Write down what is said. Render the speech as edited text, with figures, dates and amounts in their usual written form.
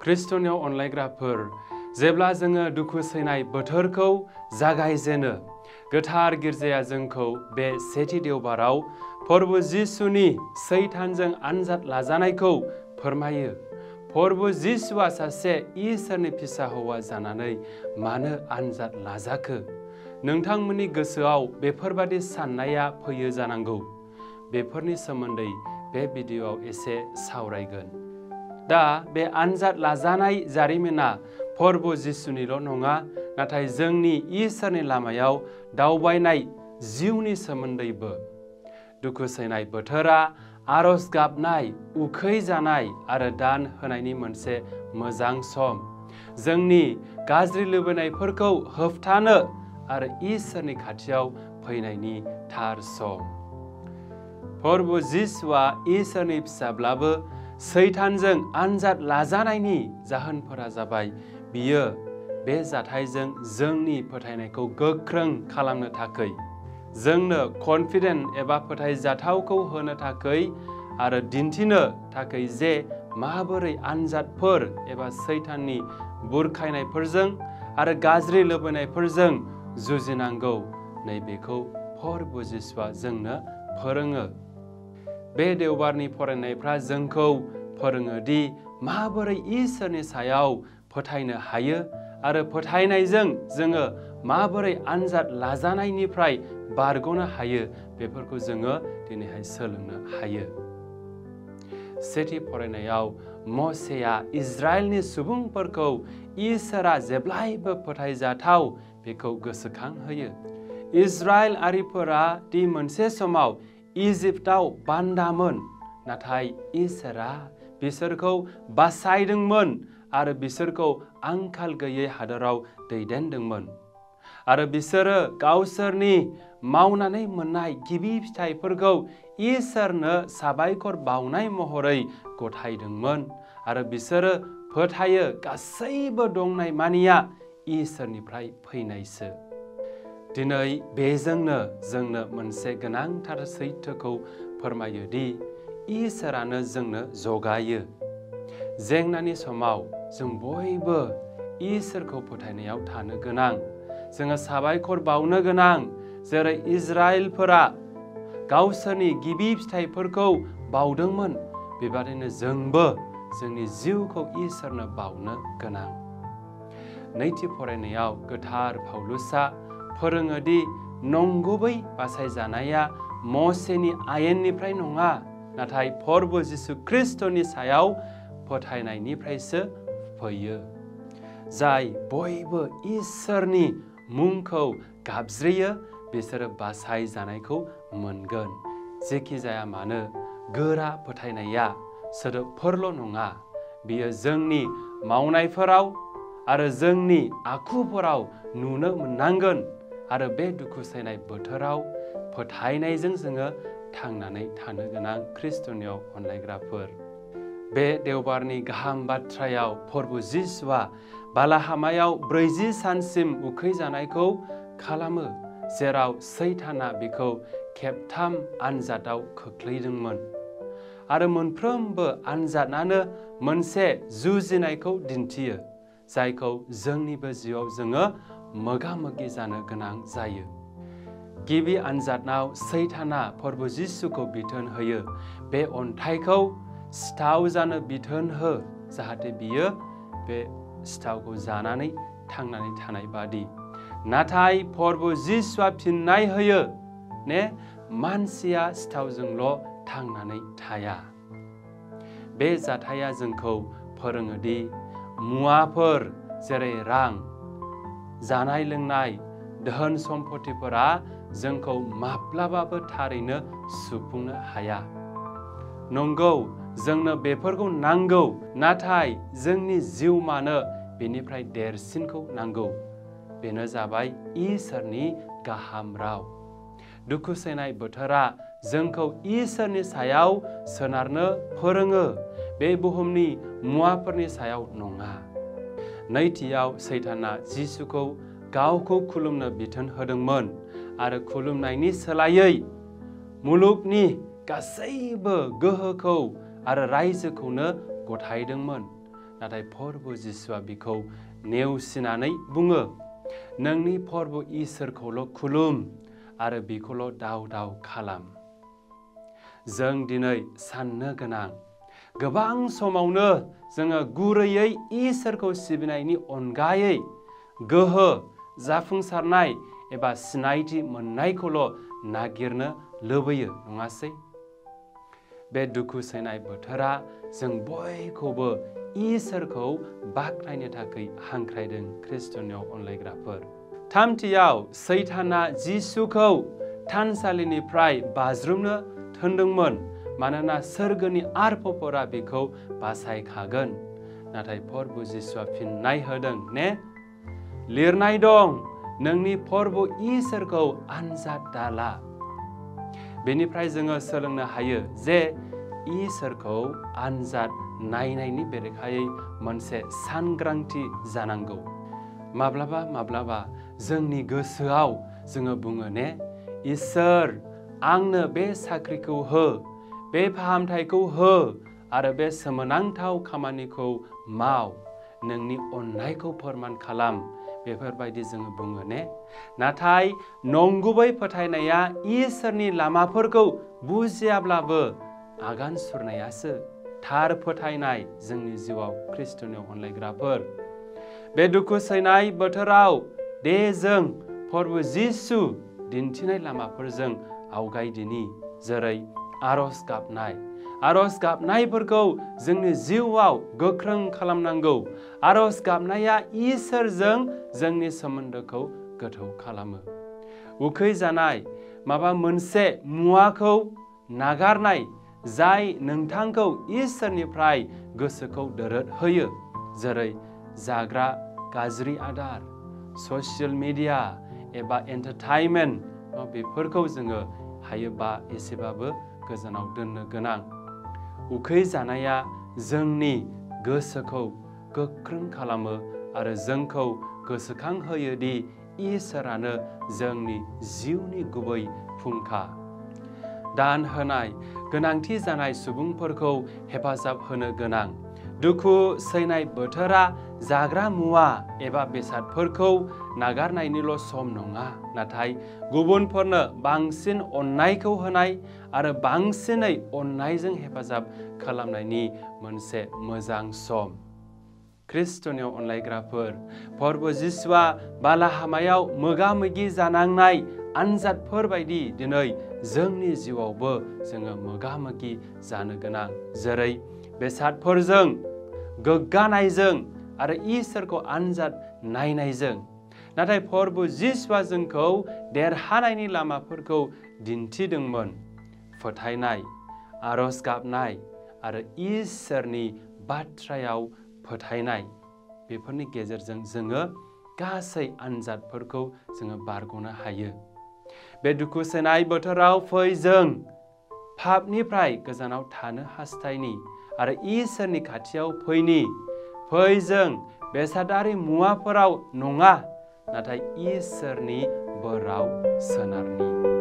ख्रिस्टनियाव अनलायग्राफोर, जेब्ला जोङो दुखु सैनाय बोथोरखौ जागायजेनो, गोथार गिर्जाया जोंखौ बे सेथि देवबाराव प्रभु जिसुनि सैतानजों आनजाद लाजानायखौ फोरमायो। प्रभु जिसुआ सासे इसोरनि फिसा हौवा जानानै मानो आनजाद लाजाखो? नोंथांमोननि गोसोआव बेफोरबादि साननाया फैयो जानांगौ। बेफोरनि सोमोन्दै बे भिडिअ'आव एसे सावरायगोन। दा बे आनजाद लाजानाय जारिमिना प्रभु जिसुनिल' नङा, नाथाय जोंनि इसोरनि लामायाव दावबायनाय जिउनि सोमोन्दैबो। दुखु सैनाय बोथोरा आरज गाबनाय, उखै जानाय आरो दान होनायनि मोनसे मोजां सम। जोंनि गाज्रि लुबैनायफोरखौ होबथानो आरो इसोरनि खाथियाव फैनायनि थार सम। प्रभु जिसुआ इसोरनि फिसाब्लाबो सैतानजों आनजाद लाजानायनि जाहोनफोरा जाबाय, बियो बे जाथायजों जोंनि फोथायनायखौ गोख्रों खालामनो थाखाय, जोंनो कनफिडेन्ट एबा फोथायजाथावखौ होनो थाखाय आरो दिन्थिनो थाखाय जे माबोरै आनजादफोर एबा सैताननि बुरखायनायफोरजों आरो गाज्रि लुबैनायफोरजों जुजिनांगौ, नैबेखौ प्रभु जिसुआ जोंनो फोरोङो। बे देवबारनि फरायनायफ्रा जोंखौ फोरोङो दि माबोरै इसोरनि सायाव फोथायनो हायो आरो फोथायनायजों जोङो माबोरै आनजाद लाजानायनिफ्राय बारग'नो हायो, बेफोरखौ जोङो दिनैहाय सोलोंनो हायो। सेथि फरायनायाव मसेया इजराइलनि सुबुंफोरखौ इसोरा जेब्लायबो फोथायजाथाव बेखौ गोसोखांहोयो। इजराइलारिफोरा दि मोनसे समाव इजिप्टआव बान्दामोन, नाथाय इसोरा बिसोरखौ बासायदोंमोन आरो बिसोरखौ आंखाल गैयै हादोराव दैदेनदोंमोन। आरो बिसोरो गावसोरनि मावनानै मोननाय गिबि फिथाइफोरखौ इसोरनो साबायखर बावनाय महरै गथायदोंमोन। आरो बिसोरो फोथायो गासैबो दंनाय मानिया इसोरनिफ्राय फैनायसो। दिनै बेजोंनो जोंनो मोनसे गोनांथार सैथोखौ फोरमायो दि इसोरानो जोंनो जगायो। जेंनानि समाव जों बयबो इसोरखौ फोथायनायाव थानो गोनां। जोङो साबायखर बावनो गोनां, जेरै इजराइलफोरा गावसोरनि गिबि फिथाइफोरखौ बावदोंमोन, बेबादिनो जोंबो जोंनि जिउखौ इसोरनो बावनो गोनां। नैथि फरायनायाव गोथार पाउलुसआ फोरोङो दि नंगुबै बासायजानाया मसेनि आयेननिफ्राय नङा, नाथाय प्रभु जिसु ख्रिस्टनि सायाव फोथायनायनिफ्रायसो फैयो। जाय बयबो इसोरनि मुंखौ गाबज्रियो, बिसोरो बासायजानायखौ मोनगोन। जेखि जाया मानो, गोरा फोथायनाया सोदोबफोरल' नङा, बियो जोंनि मावनायफोराव आरो जोंनि आखुफोराव नुनो मोननांगोन। आरो बे दुखु सैनाय बोथोराव फोथायनायजों जोङो थांनानै थानो गोनां ख्रिस्टनियाव अनलायग्राफोर। बे देवबारनि गाहाम बाथ्रायाव प्रभु जिसुआ बालाहामायाव 40 सानसिम उखैजानायखौ खालामो, जेराव सैताना बिखौ खेबथाम आनजादाव खोख्लैदोंमोन। आरो मोनफ्रोमबो आनजादानो मोनसे जुजिनायखौ दिन्थियो, जायखौ जोंनिबो जिउआव जोङो मोगा मोगि जानो गोनां जायो। गिबि आनजादाव सैताना प्रभु जिसुखौ बिथोन होयो, बे अन्थाइखौ सिथाव जानो बिथोन हो, जाहाथे बियो बे सिथावखौ जानानै थांनानै थानाय बादि। नाथाय प्रभु जिसुआ फिननाय होयो, मानसिया सिथावजोंल' थांनानै थाया। बे जाथाया जोंखौ फोरोङो दि मुवाफोर जेरै रां, जानाय लोंनाय, धोन सम्पथिफोरा जोंखौ माब्लाबाबो थारैनो सुफुंनो हाया। नंगौ, जोंनो बेफोरखौ नांगौ, नाथाय जोंनि जिउमानो बेनिफ्राय देरसिनखौ नांगौ। बेनो जाबाय इसोरनि गाहाम राव। दुखु सैनाय बोथोरा जोंखौ इसोरनि सायाव सोनारनो फोरोङो, बे बुहुमनि मुवाफोरनि सायाव नङा। नैथियाव सैताना जिसुखौ गावखौ खुलुमनो बिथोन होदोंमोन आरो खुलुमनायनि सोलायै मुलुगनि गासैबो गोहोखौ आरो रायजोखौनो गथायदोंमोन। नाथाय प्रभु जिसुआ बिखौ नेवसिनानै बुङो, नोंनि प्रभु इसोरखौल' खुलुम आरो बिखौल' दाव दाव खालाम। जों दिनै साननो गोनां, गोबां समावनो जोङो गुरैयै इसोरखौ सिबिनायनि अनगायै गोहो, जाफुंसारनाय एबा सिनायथि मोननायखौल' नागिरनो लुबैयो, नङासै? बे दुखु सैनाय बोथोरा जों बयखौबो इसोरखौ बाख्नायनो थाखाय हांख्रायदों ख्रिस्टनियाव अनलायग्राफोर। थामथियाव सैताना जिसुखौ थानसालिनिफ्राय बाज्रुमनो थोनदोंमोन मानोना सोरगोनि आर्फफोरा बिखौ बासायखागोन। नाथाय प्रभु जिसुआ फिननाय होदों ने, लिरनाय दं, नोंनि प्रभु इसोरखौ आनजाद दाला। बेनिफ्राय जोङो सोलोंनो हायो जे इसोरखौ आनजाद नायनायनि बेरेखायै मोनसे सांग्रांथि जानांगौ। माब्लाबा माब्लाबा जोंनि गोसोआव जोङो बुङो ने, इसोर आंनो बे साख्रिखौ हो, बे फाहामथायखौ हो आरो बे सोमोनांथाव खामानिखौ माव, नोंनि अननायखौ फोरमान खालाम, बेफोरबायदि जोङो बुङो ने। नाथाय नंगुबै फोथायनाया इसोरनि लामाफोरखौ बुजियाब्लाबो आगान सुरनायासो थार फोथायनाय जोंनि जिउआव ख्रिस्टनियाव अनलायग्राफोर। बे दुखु सैनाय बोथोराव दे जों प्रभु जिसु दिन्थिनाय लामाफोरजों आवगायदिनि, जेरै आरज गाबनायफोरखौ जोंनि जिउआव गोख्रों खालामनांगौ। आरज गाबनाया इसोरजों जोंनि सोमोन्दोखौ गोथौ खालामो। उखै जानाय माबा मोनसे मुवाखौ नागारनाय जाय नोंथांखौ इसोरनिफ्राय गोसोखौ दोरद होयो, जेरै जाग्रा गाज्रि आदार, ससियेल मिडिया एबा एन्टारटेनमेन्ट, बेफोरखौ जोङो हायोबा एसेबाबो गोजानाव दोननो गोनां। उखै जानाया जोंनि गोसोखौ गोख्रों खालामो आरो जोंखौ गोसोखांहोयो दि इसोरानो जोंनि जिउनि गुबै फुंखा। दान होनाय, गोनांथि जानाय सुबुंफोरखौ हेफाजाब होनो गोनां। दुखु सैनाय बोथोरा जाग्रा मुवा एबा बेसादफोरखौ नागारनायनिल' सम नङा, नाथाय गुबुनफोरनो बांसिन अननायखौ होनाय आरो बांसिनै अननायजों हेफाजाब खालामनायनि मोनसे मोजां सम। ख्रिस्टनियाव अनलायग्राफोर, प्रभु जिसुआ बालाहामायाव मोगा मोगि जानांनाय आनजादफोर बायदि दिनै जोंनि जिउआवबो जोङो मोगा मोगि जानो गोनां, जेरै बेसादफोरजों, गोग्गानायजों आरो इसोरखौ आनजाद नायनायजों। नाथाय प्रभु जिसुआ जोंखौ देरहानायनि लामाफोरखौ दिन्थिदोंमोन। फोथायनाय, आरज गाबनाय आरो इसोरनि बाथ्रायाव फोथायनाय, बेफोरनि गेजेरजों जोङो गासै आनजादफोरखौ जोङो बारग'नो हायो। बे दुखु सैनाय बोथोराव फै जों पापनिफ्राय गोजानाव थानो हास्थायनि आरो इसोरनि खाथियाव फैनि। फै जों बेसादारि मुवाफोराव नङा, नाथाय इसोरनि बोराव सोनारनि।